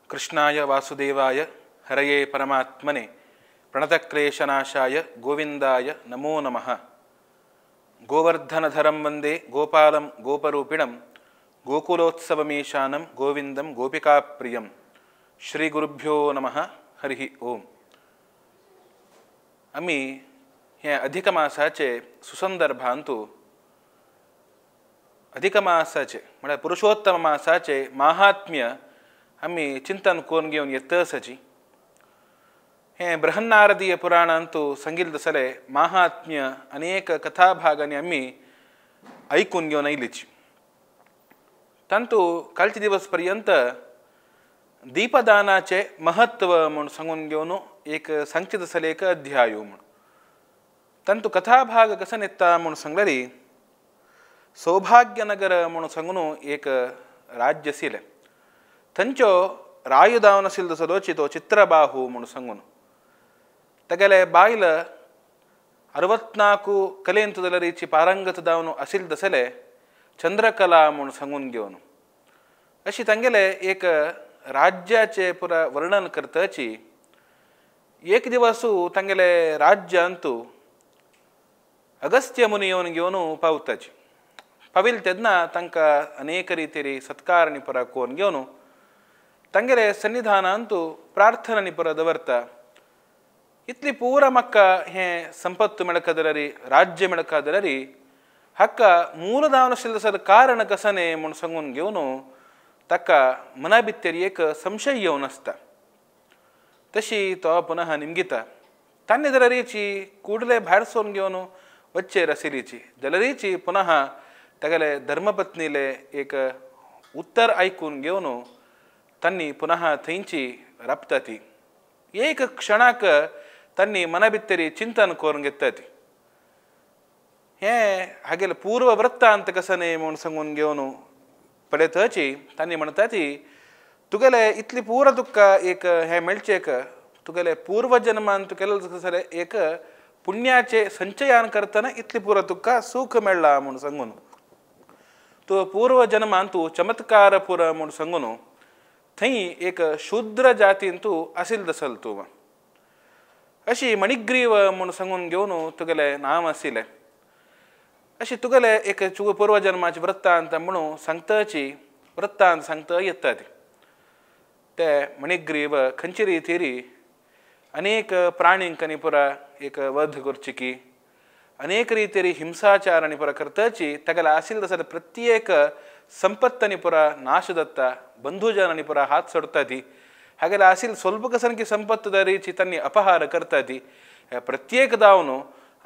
ಕೃಷ್ಣಾಯ ವಾಸುದೇವಾಯ ಹರಯೇ ಪರಮಾತ್ಮನೆ ಪ್ರಣತಕ್ಲೇಶನಾಶಾಯ ಗೋವಿಂದಾಯ ನಮೋ ನಮಃ. ಗೋವರ್ಧನಧರಂ ವಂದೇ ಗೋಪಾಲಂ ಗೋಪರೂಪಿಣಂ ಗೋಕುಲೋತ್ಸವಮೀಶಾನಂ ಗೋವಿಂದಂ ಗೋಪಿಕಾಪ್ರಿಯಂ. ಶ್ರೀ ಗುರುಭ್ಯೋ ನಮಃ. ಹರಿ ಓಂ. आमी हे अधिक मासाचे सुसंदर्भांतु अधिक मासाचे म्हळ्यार पुरुषोत्तम मासाचे माहात्म्य आमी चिंतन करून घेवन येतसाची. हे बृहन्नारदीय पुराणांतु सांगिल्लें तसलें माहात्म्य अनेक कथाभागांनी आमी आयकून घेवन आयलीची. तांतू कालचे दिवस पर्यंत दीपदानाचे महत्व म्हूण सांगून घेवन एक सांगचें तसलें एक अध्याय म्हूण. तांतू कथाभाग कसो येता म्हूण सांगल्यार सौभाग्यनगर म्हूण सांगून एक राज्य आशिल्लें. थंयचो रायुदावन आशिल्लो तसलोची तो चित्रबाहू म्हूण सांगून तागेले बायल 64 कलेंत जाल्यारीची पारंगत जावन आशिल्लें तसलें चंद्रकला म्हूण सांगून घेवन अशी तांगेले एक राज्याचे पुरा वर्णन करताची. एक दिवस तांगेले राज्यांतु अगस्त्य मुनी येवन घेवन पावताची. पाविल्ले तेन्ना तांकां अनेक रितीरी सत्कार आनी पुरा करून घेवन तांगेले सन्निधानांतु प्रार्थना आनी पुरा दवरता. इतली पुरा म्हाका हें संपत्त मेळका जाल्यार राज्य मेळका जाल्यार हाका मूलदान आशिल्लें तसलें कारण कसनें म्हूण सांगून घेवन ताका मना भितर एक संशय येवन आसता. तशी तो पुनः निमगिता तान्ने जाल्यारीची कुडले भायर सोन घेवन वच्चेर आशिल्लीची जाल्यारीची पुनः तागेले धर्मपत्नीले एक उत्तर आयकून घेवन तांणी पुनः थंयची राबता ती. एक क्षणाक तांणी मना भितर चिंतन करून घेता ती. हें हागेलें पूर्व वृत्तांत कसो न्हय म्हूण सांगून घेवन पळयतची तांणी म्हणटा ती तुगेले इतली पुरा तुका एक हें मेळचें एक तुगेले पूर्वजन्मान तूं केलें तसलें एक पुण्याचे संचयान करतना इतली पुरा तुका सूख मेळ्ळा म्हूण सांगून तूं पूर्वजन्मान तूं चमत्कार पुरा म्हूण सांगून थंय एक शूद्र जातीन तूं आशिल्लें तसल तूं अशी मणिग्रीव म्हूण सांगून घेवन तुगेलें नांव आशिल्लें. अशी तुगेले एक पूर्वजन्माचे वृत्तांत म्हणून सांगताची वृत्तांत सांगता येता ती. ते मणिग्रीव खंयची रितीरी अनेक प्राणींक आनी पुरा एक वध करची की अनेक रितीरी हिंसाचार आनी पुरा करताची. तागेले आशिल्लें तसलें प्रत्येक संपत्त आनी पुरा नाश जाता, बंधुजन आनी पुरा हात सोडटा ती. हागेले आशिल्लें स्वल्प कसनकी संपत्त दरीची तांणी अपहार करता ती. प्रत्येक दावन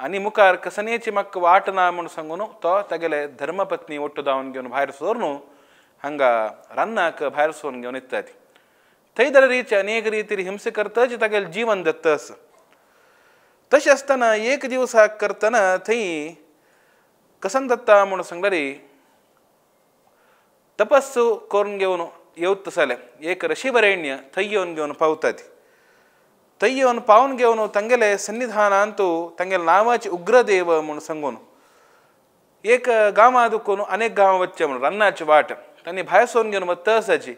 आनी मुखार कसनेची म्हाका वाट ना म्हूण सांगून तो तागेले धर्मपत्नी ಒಟ್ಟು दावन घेवन भायर सरून हांगा रान्नाक भायर सरून घेवन येता ती. थंय जाल्यारीची अनेक रितीरी हिंसा करताची तागेलें जीवन दत्तस. तशें आसतना एक दिवसाक करतना थंय कसन दत्ता म्हूण सांगल्यार तपस्सु करून घेवन येवत तसलें एक ऋषिवरेण्य थंय येवन घेवन पावता ती. थंय येवन पावन घेवन तांगेले सन्निधानांतु तांगेले नांवाचे उग्रदेव म्हूण सांगून एक गांवां दुखून अनेक गांवां वचचें म्हणून रान्नाची वाट तांणी भायर सरून घेवन वतसाची.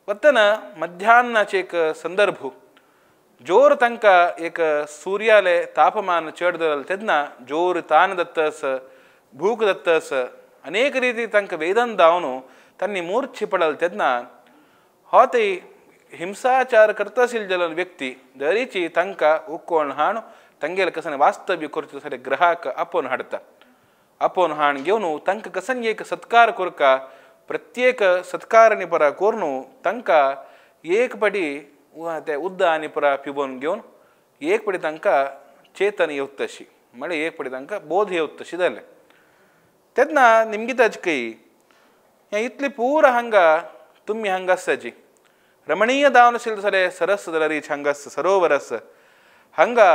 वतना मध्यान्नाचे एक संदर्भ जोर तांकां एक सूर्याले तापमान चड जालें तेन्ना जोर तान दत्तस भूक दत्तस अनेक रिती तांकां वेदन दावन तांणी मूर्छी पडल तेन्ना हो ते हिंसाचार करता आशिल्ले जाल्यार व्यक्ती दरीची तांकां उकोण हाण तांगेले कसन वास्तव्य करचें तसले ग्रहाक आपोवन हाडटा. आपोवन हाण घेवन तांकां कसन एक सत्कार करका प्रत्येक सत्कार आनी परा करून तांकां एक पडी ते उद्दा आनी परा पिवोवन घेवन एक पडी तांकां चेतन येवत तशी म्हळ्यार एक पडी तांकां बोध येवत तशी जालें. तेन्ना निमगिताच कई हें इतलें पुरा हांगा तुमी हांगा आसताची रमणीय दावन आशिल्लें तसलें सरस जाल्यार हांगा आसा सरोवर आसा. हांगा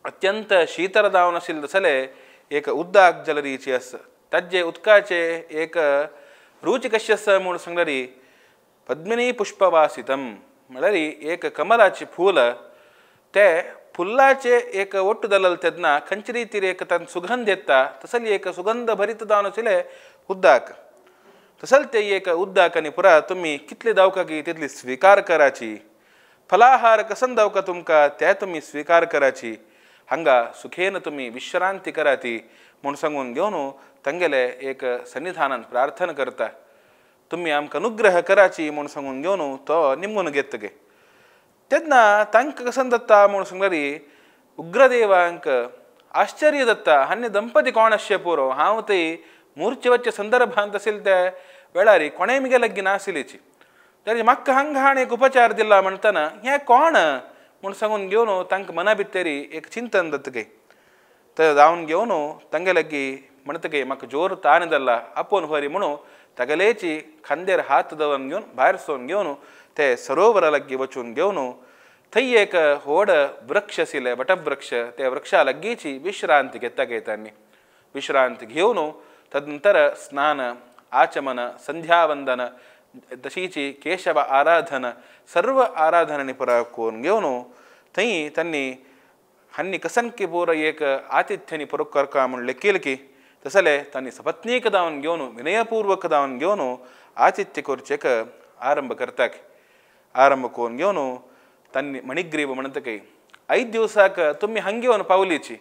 अत्यंत शीतल दावन आशिल्लें तसलें एक उद्दाक जाल्यारीची आसा. ताजे उदकाचे एक रुच कशी आसा म्हूण सांगल्यार पद्मिनी पुष्पवासितम म्हळ्यार एक कमलाची फूल ते फुल्लाचे एक ಒಟ್ಟು जालें तेन्ना खंयचे रितीर एक तांकां सुगंध येता तसली एक सुगंध भरीत जावन आशिल्लें उद्दाक. तसल ते एक उद्दाकांनी पुरा तुमी कितले दावका की तितली स्विकार कराची फलाहार कसन दावका तुमकां ते तुमी स्विकार कराची हांगा सुखेन तुमी विश्रांती कराती म्हूण सांगून घेवन तांगेले एक सन्निधानान प्रार्थना करता तुमी आमकां अनुग्रह कराची म्हूण सांगून घेवन तो निमगून घेत गे तेन्ना तांकां कसन दत्ता म्हूण सांगल्यार उग्रदेवांक आश्चर्य दत्ता हान्य दंपती कोण आसचें पुरो हांव थंय मूर्चे वच्चे संदर्भांत आशिल्ले त्या वेळार कोणें म्हगे लागीं नाशिल्लीची तरी म्हाका हांगा हाणें एक उपचार दिला म्हणटना हें कोण म्हूण सांगून घेवन तांकां मना भितरी एक चिंतन दत्तगे तर जावन घेवन तांगे लागीं म्हणटगे म्हाका जोर ताण जाल्ला आपोवन व्हरी म्हणून तागेलेची खांदेर हात दवरून घेवन भायर सरून घेवन ते सरोवरा लागीं वचून घेवन थंय एक व्हड वृक्ष आशिल्ले वटवृक्ष त्या वृक्षा लागींची विश्रांती घेता घेतांनी विश्रांती घेवन तदनंतर स्नान आचमन संध्यावंदन तशीची केशव आराधना सर्व आराधनांनी पुरा करून घेवन थंय तांणी हांणी कसनकी पुरो एक आतिथ्यानी पुरो करका म्हूण लेखील की तसले तांणी सपत्नीक दावन घेवन विनयपूर्वक दावन घेवन आतिथ्य करचेक आरंभ करता आरंभ करून घेवन तांणी मणिग्रीव म्हणटकी 5 दिवसाक तुमी हांगा येवन पावलीची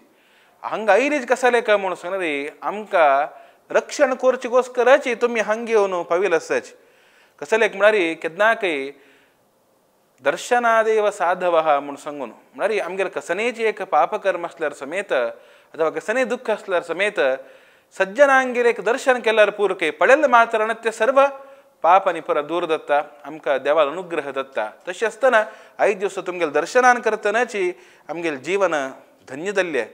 हांगा आयलीच कसले काय म्हणून सांगल्यार आमकां रक्षण करचे गोस्कराची तुमी हांगा येवन पाविल आसाची कसलेक म्हळ्यार केन्नाकय दर्शनादेव साधवः म्हूण सांगून म्हळ्यार आमगेले कसनेची एक पापकर्म आसल्यार समेत अथवा कसने दुःख आसल्यार समेत सज्जनांगेर एक दर्शन केल्यार पुरके पळयले मात्रान ते सर्व पाप आनी परत दूर दत्ता आमकां देवान अनुग्रह दत्ता तशें आसतना 5 दिवस तुमगेले दर्शनान करतनाची आमगेले जीवन धन्य जाल्लें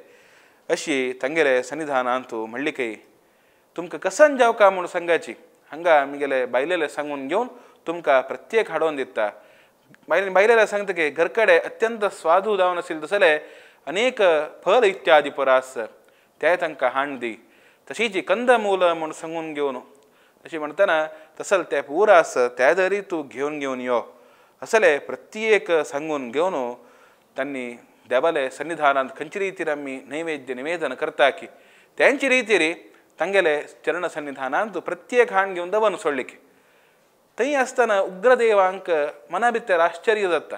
अशी तांगेले सन्निधानांत म्हणली कय तुमकां कसन जावका म्हूण सांगाची हांगा आमगेले बायलेले सांगून घेवन तुमकां प्रत्येक हाडोवन दिता बायलेले सांगता की घरकडे अत्यंत स्वादू जावन आशिल्ले तसले अनेक फल इत्यादी परास ते तांकां हाण दी तशीच कंदमूल म्हूण सांगून घेवन अशें म्हणटना तसल ते पुरा आस त्या दरी तूं घेवन घेवन यो असले प्रत्येक सांगून घेवन तांणी देवाले सन्निधानांत खंयचे रितीर आमी नैवेद्य निवेदन करता की तेंचे रितीर तांगेले चरण सन्निधानांत प्रत्येक हाण घेवन दवरून सोडली की थंय आसतना उग्रदेवांक मना भितर आश्चर्य जाता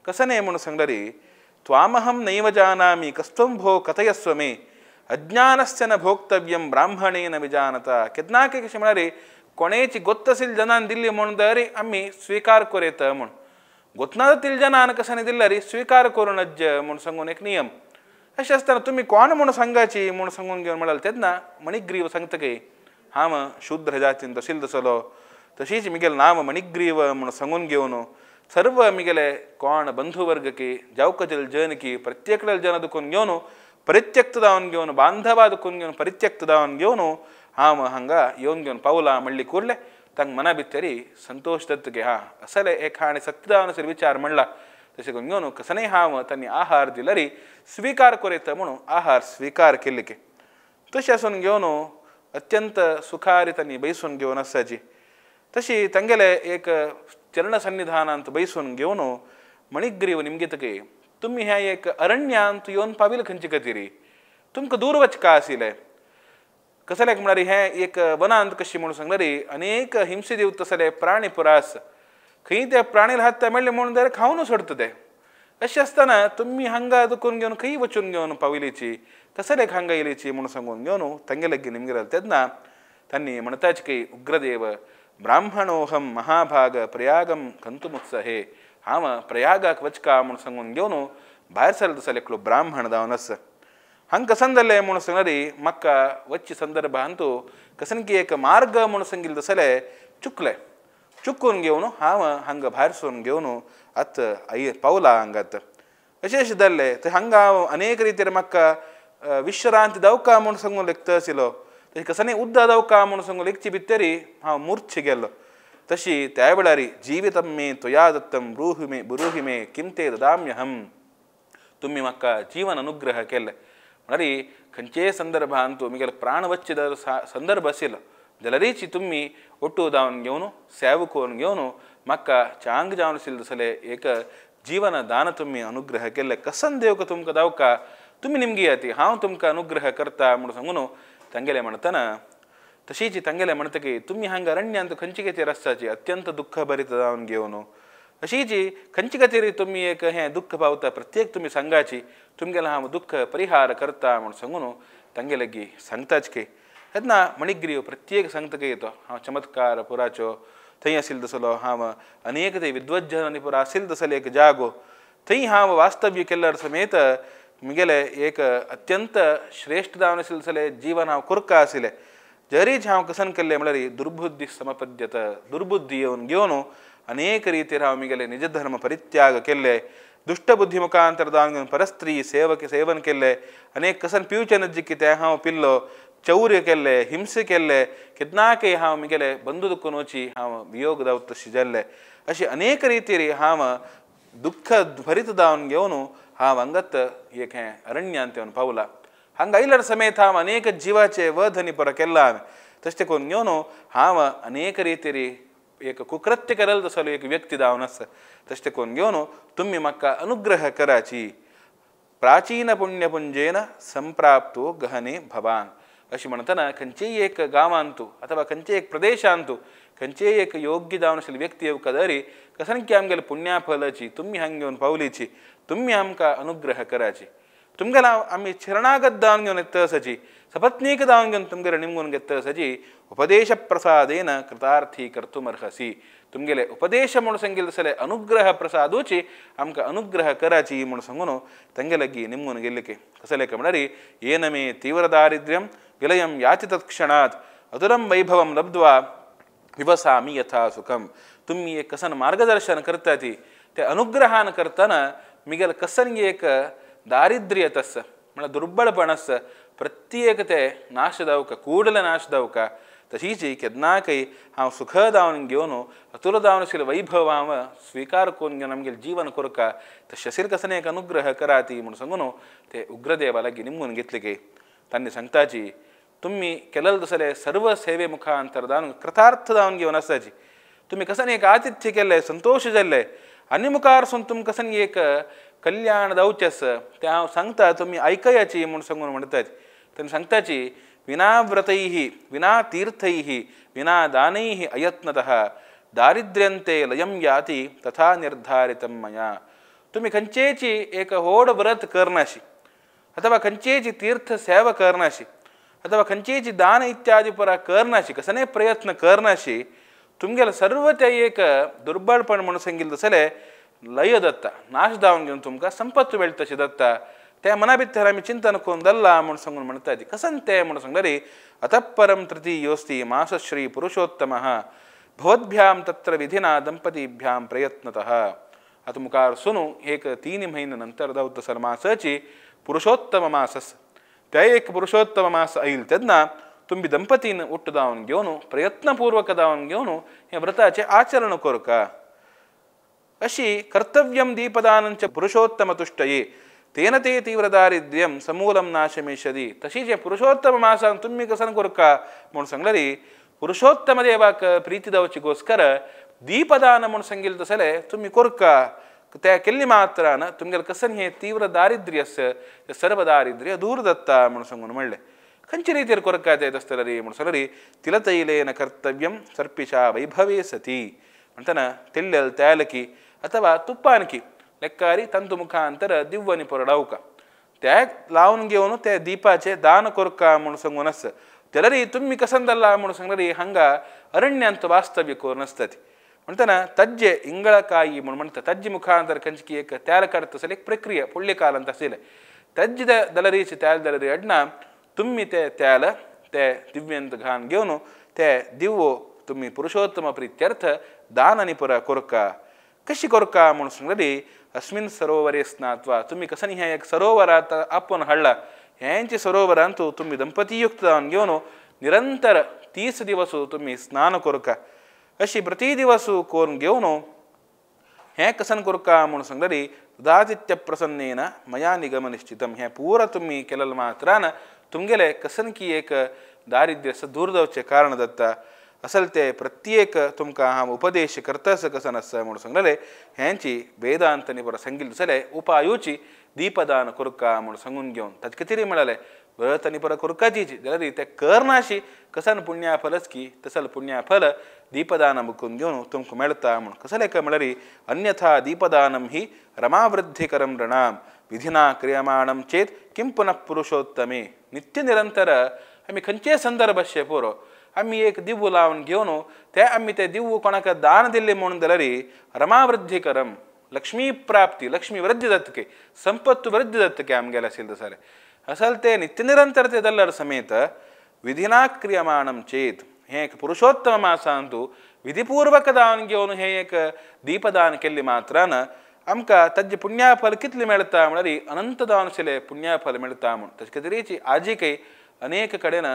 कसने म्हूण सांगल्यार त्वामहं नैव जानामि कस्त्वं भो कथयस्व मे अज्ञानस्य न भोक्तव्यं ब्राह्मणेन विजानता केन्नाके कशें म्हळ्यार कोणेची गोत्तसील जनान दिल्ली म्हूण दरी आमी स्विकार करयत म्हूण गोतना तील जनान कशाने दिल्यार स्विकार करूं नज्ज म्हूण सांगून एक नियम अशें आसतना तुमी कोण म्हूण सांगाची म्हूण सांगून घेवन म्हळ्यार तेन्ना मणिग्रीव सांगता की हांव शूद्र जातीन तशील तसलो तशीच मिगेले नांव मणिग्रीव म्हूण सांगून घेवन सर्व मिगेले कोण बंधुवर्ग की जावकजल जन की प्रत्येकडल जन दुखून घेवन परित्यक्त दावन घेवन बांधवा दुखून घेवन परित्यक्त दावन घेवन हांव हांगा येवन घेवन पावला म्हणली कुर्ले तांकां मना भितरी संतोश दत्त गे हा असले एक हाणें सत्य जावन विचार म्हणला तशें करून घेवन कसनय हांव तांणी आहार दिल्यार स्विकार करयता म्हणून आहार स्विकार केले की तशें आसून घेवन अत्यंत सुखारी तांणी बैसून घेवन आसाची तशी तांगेले एक चरण सन्निधानांत बैसून घेवन मणिग्रीव निमगीतकी तुमी ह्या एक अरण्यांत येवन पाविल खंयचे खातीर तुमकां दूर वचका आशिल्लें कसलेक म्हळ्यार हें एक वनांत कशी म्हणून सांगल्यार अनेक हिंसे दिवत तसले प्राणी पुरास खंय ते प्राणी हात मेळ्ळे म्हणून जाल्यार खावन सोडटा ते अशें आसतना तुमी हांगा दुखून घेवन खंय वचून घेवन पाविलीची कसलेक हांगा येयलीची म्हणून सांगून घेवन तांगे लागीं निमगेले तेन्ना तांणी म्हणटाच की उग्रदेव ब्राह्मणोहम महाभाग प्रयागम गंतुमुत्सहे हांव प्रयागाक वचका म्हूण सांगून घेवन भायर सरले तसो एकलो ब्राह्मण जावन आसा हांगा कसन जालें म्हूण सांगल्यार म्हाका वच्चे संदर्भांत कसन की एक मार्ग म्हूण सांगिल्लें तसले चुकलें चुकून घेवन हांव हांगा भायर सरून घेवन आतां I पावला हांगात अशें अशें जाल्लें थंय हांगा हांव अनेक रितीर म्हाका विश्रांती दावका म्हूण सांगून लेखता आशिल्लो तशें कसनय उद्दा दावका म्हूण सांगून लेखची भितरी हांव मूर्छे गेल्लो तशी त्या वेळार जिवितं मे त्वया दत्तं ब्रूहि मे ब्रूहि मे किं ते ददाम्यहं तुमी म्हाका जीवन अनुग्रह केल्ले म्हळ्यार खंयचेय संदर्भांत मिगेले प्राण वच्चे संदर्भ आशिल्लो जाल्यारीच तुमी ಒಟ್ಟು ದಾವನ್ घेवन सेवा करून घेवन म्हाका चांग जावन आशिल्लें तसलें एक जीवन दान तुमी अनुग्रह केल्लें कसन देवक तुमकां दावका तुमी निमगी याती हांव तुमकां अनुग्रह करता म्हणून सांगून तांगेलें म्हणटना तशीच तांगेले म्हणटकी तुमी हांगा अरण्यांत खंयची खातीर आसताची अत्यंत दुःख भरीत जावन घेवन अशीची खंयचे खातीर तुमी एक हें दुःख पावता प्रत्येक तुमी सांगाची तुमगेलें हांव दुःख परिहार करता म्हूण सांगून तांगे लागीं सांगताच की तेन्ना मणिग्रीव प्रत्येक सांगता की तो हांव चमत्कार पुराचो थंय आशिल्लो तसलो हांव अनेक ते विद्वज्जनांनी पुरा आशिल्लो तसलो एक जागो थंय हांव वास्तव्य केल्यार समेत म्हगेलें एक अत्यंत श्रेश्ठ जावन आशिल्लें तसलें जीवन हांव कुरका आशिल्लें जरीच हांव कसन केल्लें म्हळ्यार दुर्बुद्धी समपद्यत दुर्बुद्धी येवन घेवन अनेक रितीर हांव म्हगेलें निजधर्म परित्याग केल्ले दुश्टबुद्धी मुखांतर जावन घेवन परस्त्री सेवक सेवन केल्ले अनेक कसन पिवचें नज्जी तें हांव पिल्लो चौर्य केल्ले हिंसे केल्ले केन्नाकय हांव म्हगेले बंधू दुखून वची हांव वियोग जावत तशें जाल्लें अशें अनेक रितीर हांव दुःख भरीत जावन घेवन हांव हांगात एक हें अरण्यांत येवन पावला हांगा आयल्यार समेत हांव अनेक जिवाचे वध आनी परो केला हांवें तशें करून घेवन हांव अनेक रितीर एक कुकृत्य करल तसलो एक व्यक्ती जावन आसा तशें करून घेवन तुमी म्हाका अनुग्रह कराची प्राचीन पुण्यपुंजेन संप्राप्तो गहने भवान अशें म्हणटना खंयचेय एक गांवांतू अथवा खंयचेय एक प्रदेशांतू खंयचेय एक योग्य जावन आशिल्ली व्यक्ती येवका दरी कसनकी आमगेले पुण्याफलाची तुमी हांगा घेवन पावलीची तुमी आमकां अनुग्रह कराची तुमगेला आमी शरणागत जावन घेवन येता आसाची सपत्नीक जावन घेवन तुमगेले निमगून घेता आसाची उपदेश प्रसादेन कृतार्थी कर्तुमर्हसी तुमगेले उपदेश म्हूण सांगिल्ले तसले अनुग्रह प्रसादूची आमकां अनुग्रह कराची म्हूण सांगून तांगे लागीं निमगून गेल्ले की कसलें काय म्हळ्यार येन मे तीव्र दारिद्र्यं विलयं याति तत्क्षणात् अतुलं वैभवं लब्ध्वा विवसामि यथा सुखं तुमी एक कसन मार्गदर्शन करताती ते अनुग्रहान करतना मिगेल कसन एक दारिद्र्य तस्स म्हळ्यार दुर्बळपण आसा प्रत्येक ते नाश जावका कूडले नाश जावका तशीच केन्नाकय हांव सुख जावन घेवन अतुल जावन आशिल्लें वैभव हांव स्विकार करून घेवन आमगेलें जीवन कोरका तशें कसन एक अनुग्रह कराती म्हूण सांगून ते उग्रदेवा लागीं निमगून घेतले की तांणी सांगताची तुमी केलें तसले सर्व सेवे मुखांतर जावन कृतार्थ जावन घेवन आसाची तुमी कसन एक आतिथ्य केल्लें संतोश जाल्लें आनी मुखार सून तुमकां कसन एक कल्याण जावचें आसा तें हांव सांगता तुमी आयकयाची म्हूण सांगून म्हणटात तेन्ना सांगताची विना व्रतैः विना तीर्थैः विना दानैः अयत्नतः दारिद्र्यन्ते लयं याति तथा निर्धारितं मया तुमी खंयचेची एक व्हड व्रत करनाशी अथवा खंयचेची तीर्थ सेवा करनाशी अथवा खंयचेची दान इत्यादी परा करनाशी कसने प्रयत्न करनाशी तुमगेले सर्व ते एक दुर्बळपण म्हणून सांगिल्लें तसलें लय दत्ता नाश जावन घेवन तुमकां संपत्त मेळटा तशें दत्ता ते मना भितर आमी चिंतन करून दल्ला म्हूण सांगून म्हणटा ती कसन तें म्हूण सांगल्यार अतः तृतीयोस्ति मासश्री पुरुषोत्तमः भवद्भ्यां तत्र विधिना दंपतीभ्यां प्रयत्नतः आतां मुखार सुनू एक 3 म्हयने नंतर जावता तसो मासाची पुरुषोत्तम मासस त्या एक पुरुषोत्तम मास आयल तेन्ना तुमी दंपतीन उट्ट जावन घेवन प्रयत्नपूर्वक जावन घेवन हें व्रताचें आचरण करका अशी कर्तव्यं दीपदानंच पुरुषोत्तम तुष्टये तेन ते तीव्रदारिद्र्यं समूलं नाशमेष्यति तशीच हें पुरुषोत्तम मासान तुमी कसन करका म्हूण सांगल्यार पुरुषोत्तम देवाक प्रीती जावची दीपदान म्हूण सांगिल्लें तसलें तुमी करका त्या केल्ली मात्रान तुमगेलें कसन हें तीव्र दारिद्र्य आसा तें सर्व दारिद्र्य दूर जाता म्हूण सांगून म्हणलें खंयचे रितीर करका तें आसतलें रे म्हूण सांगल्यार तिलतैलेन कर्तव्यं सर्पिषा वैभवे सती म्हणटना तेल्लेल तेलकी अथवा तुप्पानकी लेक्कारी तंतु मुखांतर दिव्वनी परडावका त्या लावन घेवन ते दीपाचे दान करका म्हूण सांगून आसा जाल्यार तुमी कसन दल्ला म्हूण सांगल्यार हांगा अरण्यांत वास्तव्य करून आसता ती म्हणटना तज्जे इंगळकाಯಿ म्हूण म्हणटा तज्जे मुखांतर खंयची एक तेल काडटा तसली एक प्रक्रिया फुडल्या काळांत आशिल्लें तज्जे दलरीचे तेल दलरी अडना तुमी ते तेल ते दिव्यंत घाण घेवन ते दिवो तुमी पुरुषोत्तम प्रित्यर्थ दान आनी पुरा करका कशी करका म्हूण सांगल्यार अस्मिन् सरोवरे स्नात्वा तुमी कसन हें एक सरोवरांत आपोवन हाडला हेंचे सरोवरांत तुमी दंपतीयुक्त जावन घेवन निरंतर 30 दिवस तुमी स्नान करका अशी प्रति दिवस करून घेवन हें कसन करका म्हूण सांगल्यार दादित्य प्रसन्नेन मया निगम निश्चितं हें पुरा तुमी केलें मात्रान तुमगेलें कसन की एक दारिद्र्य दूर जावचें कारण जाता असल ते प्रत्येक तुमकां हांव उपदेश करता कसन आसा म्हूण सांगलें हेंची वेदांत आनी बरो सांगिल्लें तसलें उपायूची दीपदान करका म्हूण सांगून घेवन ताचे खातीर म्हळें व्रत आनी परत करकाचीच जाल्यार ते करनाशी कसन पुण्याफलच की तसल पुण्याफल दीपदान बुकून घेवन तुमकां मेळटा म्हूण कसलें काय म्हळ्यार अन्यथा दीपदानं ही रमावृद्धिकरं नृणां विधिना क्रियमाणं चेत किं पुनः पुरुषोत्तमे. नित्य निरंतर आमी खंयचेय संदर्भाचे पुरो आमी एक दिवू लावन घेवन ते आमी ते दिवू कोणाक दान दिल्ले म्हणून जाल्यार रमावृद्धिकरं लक्ष्मी प्राप्ती लक्ष्मी वृद्धी जातके संपत्त वृद्धी जातके आमगेले आशिल्लें तसलें असल ते नित्य निरंतर ते दल्लर समेत विधिना क्रियमाणं चेत हें एक पुरुषोत्तम मासांतु विधिपूर्वक दान घेवन हें एक दीपदान केल्ले मात्रान आमकां ताजें पुण्याफल कितलें मेळटा म्हळ्यार अनंत दान आशिल्लें पुण्याफल मेळटा म्हूण. तशें खातीरच आजिकय अनेक कडेन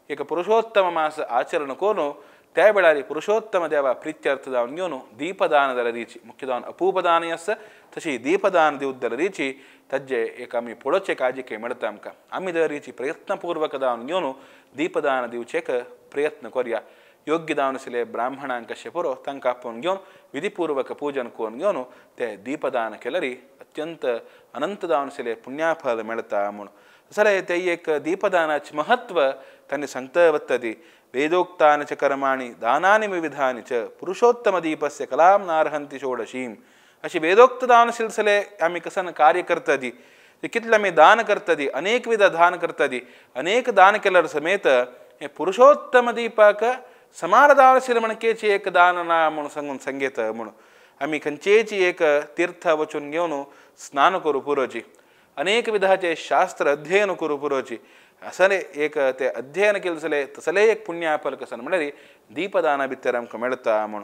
एक पुरुषोत्तम मास आचरण करून त्या वेळार पुरुषोत्तम देवा प्रित्यर्थ जावन घेवन दीपदान जाल्यार मुख्य जावन अपूपदान आसा तशी दीपदान दिवत जाल्यार ताजें एक आमी पळोवचें काजिकय मेळटा आमकां. आमी दरेची प्रयत्नपूर्वक जावन घेवन दीपदान दिवचेक प्रयत्न करया. योग्य जावन आशिल्ले ब्राह्मणांक कशें पुरो तांकां आपोवन घेवन विधिपूर्वक पूजन करून घेवन ते दीपदान केल्यार अत्यंत अनंत जावन आशिल्लें पुण्याफल मेळटा म्हूण. जाल्यार तें एक दीपदानाचें महत्व तांणी सांगता वता ती वेदोक्तानि च कर्माणि दानानि विविधानि च पुरुषोत्तम दीपस्य कलां नार्हन्ति षोडशीं. अशी वेदोक्त दान सिलसिले आमी कसन कार्य करता ती कितलें आमी दान करता ती अनेक विध दान करता ती अनेक दान केल्यार समेत हें पुरुषोत्तम दीपाक समान दान आशिल्लें म्हणकेची एक दान ना म्हूण सांगून सांगेत म्हूण. आमी खंयचेची एक तीर्थ वचून घेवन स्नान करूं पुरोची अनेक विधाचे शास्त्र अध्ययन करूं पुरोची असले एक ते अध्ययन केलें जाल्यार तसलें एक पुण्याफल कसन म्हळ्यार दीपदाना भितर आमकां मेळटा म्हूण.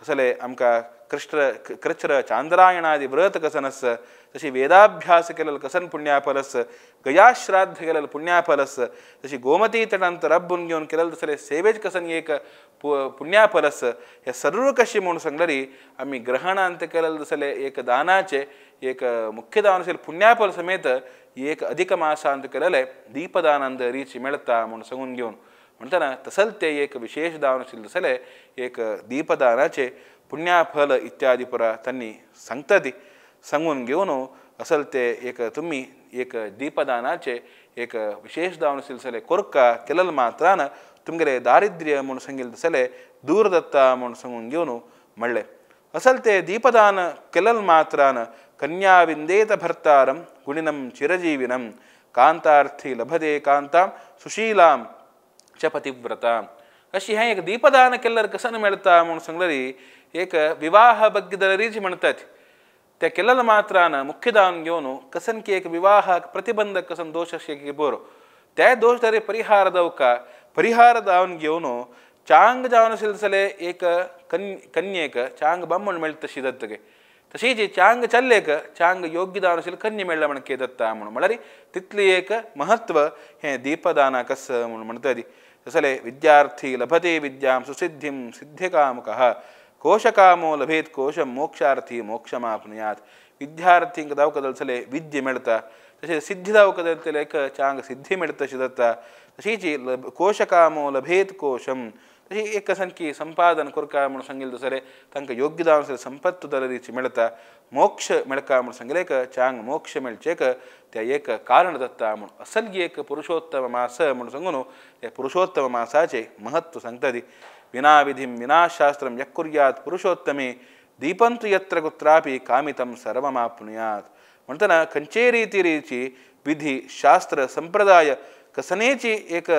तसलें आमकां कृष्ण कृच्र चांद्रायणादी व्रत कसन आसा तशी वेदाभ्यास केलेलो कसन पुण्याफल आसा गयाश्राद्ध केलेलो पुण्याफल आसा तशी गोमती तटांत रब्बून घेवन केलेलें तसलें सेवेच कसन एक पुण्याफल आसा. हे सर्व कशें म्हूण सांगल्यार आमी ग्रहणांत केलेलें तसलें एक दानाचें एक मुख्य दान आशिल्लें पुण्याफल समेत एक अधिक मासांत केलेलें दीपदानांत रिची मेळटा म्हूण सांगून घेवन म्हणटना तसल तें एक विशेष दान आशिल्लें तसलें एक दीपदानाचें पुण्याफल इत्यादी पुरा तांणी सांगता ती सांगून घेवन असल ते एक तुमी एक दीपदानाचें एक विशेष दान आशिल्लें तसलें कोरका केलेलें मात्रान तुमगेलें दारिद्र्य म्हूण सांगिल्लें तसलें दूर दत्ता म्हूण सांगून घेवन म्हणलें. असल ते दीपदान केलेलें मात्रान कन्या विंदेत भर्तारं गुणिनं चिरजीविनं कांतार्थी लभते कांतां सुशीलां च पतिव्रतां. अशी हें एक दीपदान केल्यार कसन मेळटा म्हूण सांगल्यार एक विवाह बग्गदरीच म्हणटात त्या केलेल्या मात्रान मुख्य दान घेवन कसन की एक विवाहाक प्रतिबंधक कसन दोश अशें बरो त्या दोश तरी परिहार दवका परिहार दावन घेवन चांग जावन आशिल्लें जाल्यार एक कन्येक चांग बामण मेळटा तशी दत्तगे तशीच चांग चल्लेक चांग योग्य दान आशिल्लें कन्या मेळ्ळा म्हण के दत्ता म्हूण म्हळ्यार तितलें एक महत्व हें दीपदानाक आसा म्हूण म्हणटा ती. तसलें विद्यार्थी लभते विद्यां सुसिद्धीं सिद्धिकामुकः कोशकामो लभेत कोशं मोक्षार्थी मोक्षमाप्नुयात. विद्यार्थींक दावका जाल्यार विद्या मेळटा तशें सिद्धी दावका जाल्यार एक चांग सिद्धी मेळटा तशी जाता. तशीच कोशकामो लभेत कोशं तशी एक कसन की संपादन करका म्हूण सांगिल्लें तसलें तांकां योग्य जावन आशिल्लें संपत्त दलरीची मेळटा मोक्ष मेळका म्हूण सांगिल्लें एक चांग मोक्ष मेळचेक त्या एक कारण दत्ता म्हूण असल एक पुरुषोत्तम मास म्हूण सांगून त्या पुरुषोत्तम मासाचें महत्व सांगता ती. विना विधिं विना शास्त्रं यः कुर्यात् पुरुषोत्तमे दीपंतु यत्र कुत्रापि कामितं सर्वमाप्नुयात्. म्हणटना खंयचेय रितीची विधी शास्त्र संप्रदाय कसनेची एक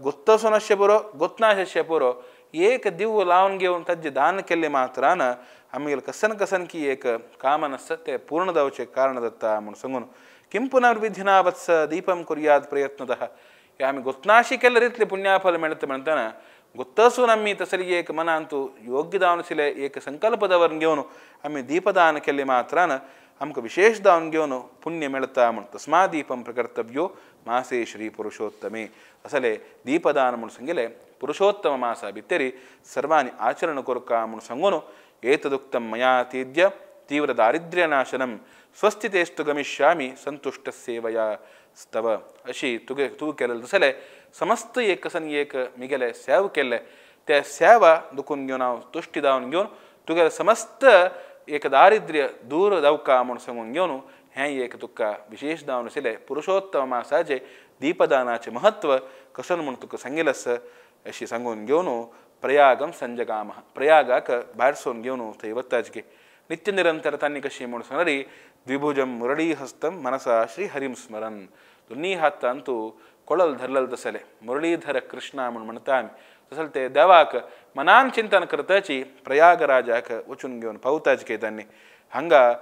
गोत्तसो पुरो गोत्नाशे पुरो एक दिव लावन घेवन ताजें दान केल्लें मात्रान आमगेलें कसन कसन की एक कामन आसता तें पूर्ण जावचें कारण जाता म्हूण सांगून किं पुनर्विधिना वत्स दीपं कुर्यात् प्रयत्नतः. आमी गोत्नाशी केल्यार इतलें पुण्याफल मेळटा म्हणटना गोत्तसून आमी तसली एक मनांतु योग्य जावन आशिल्लें एक संकल्प दवरून घेवन आमी दीपदान केल्लें मात्रान आमकां विशेष दावन घेवन पुण्य मेळटा म्हूण. तस्मा दीपं प्रकर्तव्यो मासे श्री पुरुषोत्तमे. असले दीपदान म्हूण सांगिल्लें पुरुषोत्तम मासा भितरी सर्वांनी आचरण करका म्हूण सांगून एतदुक्तं मया तेद्य तीव्र दारिद्र्यनाशनं स्वस्तितेस्तु गमिष्यामि संतुष्ट सेवया स्तव. अशी तुगे तूं केलें तसलें समस्त एक कसन एक मिगेले सेव केल्लें त्या सेवा दुखून घेवन हांव तुश्टी जावन घेवन तुगेलें समस्त एक दारिद्र्य दूर जावका म्हूण सांगून घेवन हें एक तुका विशेष जावन आशिल्लें पुरुषोत्तम मासाचें दीपदानाचें महत्व कसन म्हूण तुका सांगिल्लें आसा अशी सांगून घेवन प्रयागम संजगाम प्रयागाक भायर सोन घेवन थंय वताचगे नित्य निरंतर तांणी कशी म्हूण सांगली द्विभुजम मुरळीहस्तम मनसा श्री हरिम स्मरन दोन्ही हातांतू कोळल धरलल तसले मुरळीधर कृष्णा म्हूण म्हणटा आमी तसले ते देवाक मनान चिंतन करताची प्रयागराजाक वचून घेवन पावताचगे तांणी हांगा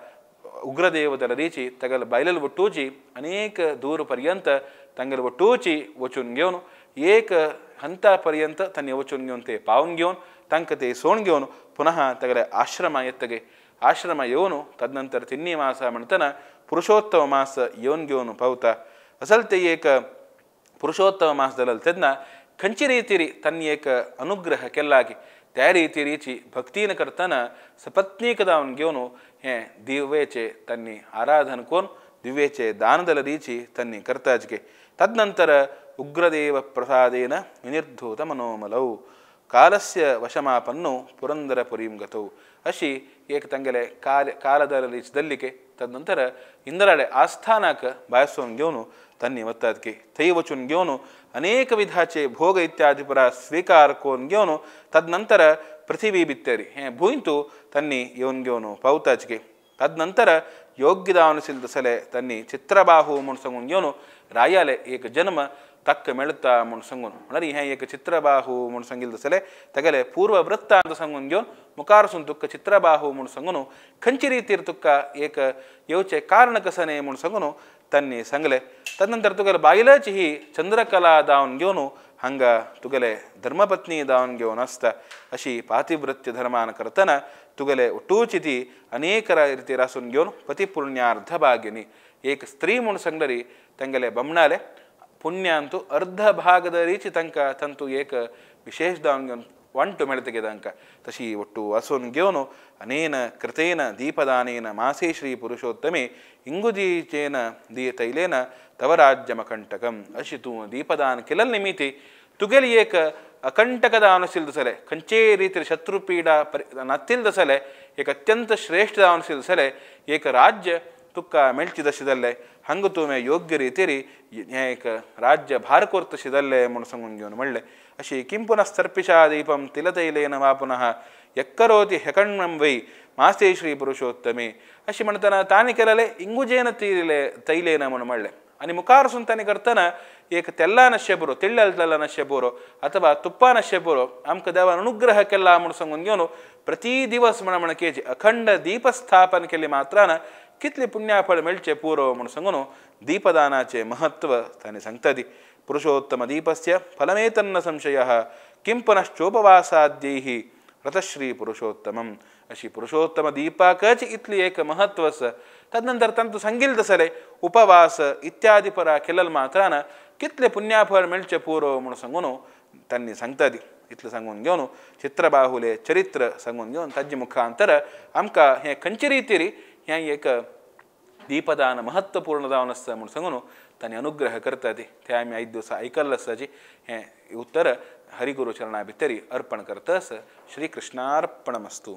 उग्रदेव दलरीची तगल बायलल वट्टूची अनेक दूर पर्यंत तांगेल वट्टूची वचून घेवन एक हंता पर्यंत तांणी वचून घेवन ते पावन घेवन तांकां ते सोण घेवन पुनः तगले आश्रमा येतगे आश्रमा येवन तदनंतर तिन्नी मास म्हणटना पुरुषोत्तम मास येवन घेवन पावता असल ते एक पुरुषोत्तम मास दलल तेन्ना खंयची रितीरी तांणी एक अनुग्रह केला की त्या रितीरीची भक्तीन करतना सपत्नीक दावन घेवन हें दिव्येचे तांणी आराधन करून दिव्येचे दान दलरीची तांणी करताचगे तदनंतर उग्रदेव प्रसादेन विनिर्धूत मनोमलौ कालस्य वशमापन्नो पुरंदरपुरीं गतौ अशी एक तांगेले कालदलरीच दल्लिके तदनंतर इंद्राले आस्थानाक भायर घेवन तांणी वतात की थंय वचून घेवन अनेक विधाचे भोग इत्यादी परा स्वीकार करून घेवन तदनंतर पृथिवी बित्तरी हें भूंयतू तांणी येवन घेवन पावताचगे तदनंतर योग्य दावन तसले तांणी चित्रबाहू म्हूण सांगून घेवन रायाले एक जन्म तक्क मेळता म्हूण सांगून म्हळ्यार हें एक चित्रबाहू म्हूण सांगिल्लें तसले तागेले पूर्व वृत्तांत सांगून घेवन मुखारसून तुका चित्रबाहू म्हूण सांगून खंयचे रितीर तुका एक येवचें कारण कसं न्ही म्हूण सांगून तांणी सांगलें. तदनंतर तुगेले बायलाची ही चंद्रकला दावन घेवन हांगा तुगेले धर्मपत्नी दावन घेवन आसता अशी पातिवृत्य धर्मान करतना तुगेले ಒಟ್ಟೂಚಿ ती अनेक रितीर आसून घेवन पतिपुण्यार्ध भागिनी एक स्त्री म्हूण सांगलरी तांगेले बमणाले पुण्यांतु अर्ध भागದ ರೀತಿ तांकां तांतू एक विशेष दावन घेवन वांटू मेळतगे तांकां तशी ಒಟ್ಟು आसून घेवन अनेन कृतेन दीपदानेन मासे श्री पुरुषोत्तमे इंगुदीचेन दी तैलेन तव राज्यमकंटकम अशी तूं दीपदान केलें निमित्ती तुगेली एक अकंटकदान आशिल्लें जाल्यार खंयचेय रितीर शत्रुपीडा नातिल्लें जाल्यार एक अत्यंत श्रेष्ठ दान आशिल्लें जाल्यार एक राज्य तुका मेळचें तशें जाल्लें हांगा तुवें योग्य रितीर हें एक राज्य भार करता तशें जाल्लें म्हूण सांगून घेवन म्हणलें. अशी किं पुनः सर्पिषा दीपं तिलतैलेन वा पुनः यक्करोति हेकण्णं वै मासे श्री पुरुषोत्तमे अशी म्हणटना ताणें केलें इंगुजेन तैलेन म्हूण म्हणलें. आनी मुखार सून ताणें करतना एक तेल्ला नशे पुरो तिळ्ळेल तेल्ला नशे पुरो अथवा तुप्पा नशे पुरो आमकां देवान अनुग्रह केला म्हूण सांगून घेवन प्रति दिवस म्हण म्हण केची अखंड दीपस्थापन केले मात्रान कितले पुण्याफळ मेळचें पुरो म्हूण सांगून दीपदानाचें महत्व ताणें सांगता ती. पुरुषोत्तम दीपस्य फलमेतन्न संशयः किं पुनश्चोपवासाद्यैः रतश्री पुरुषोत्तमम् अशी पुरुषोत्तम दीपाकच इतली एक महत्व आसा. तदनंतर तांतूं सांगिल्लें तसलें उपवास इत्यादी परा केलें मात्रान कितले पुण्याफळ मेळचें पुरो म्हूण सांगून तांणी सांगता ती. इतलें सांगून घेवन चित्रबाहुले चरित्र सांगून घेवन ताजे मुखांतर आमकां हें खंयचे रितीर हें एक दीपदान महत्वपूर्ण जावन आसता म्हूण सांगून तांणी अनुग्रह करता ती. ते आमी आयज दिवसा आयकल्लें आसता हें उत्तर हरिगुरु चरणा भितरी अर्पण करता. श्री कृष्णार्पणमस्तु.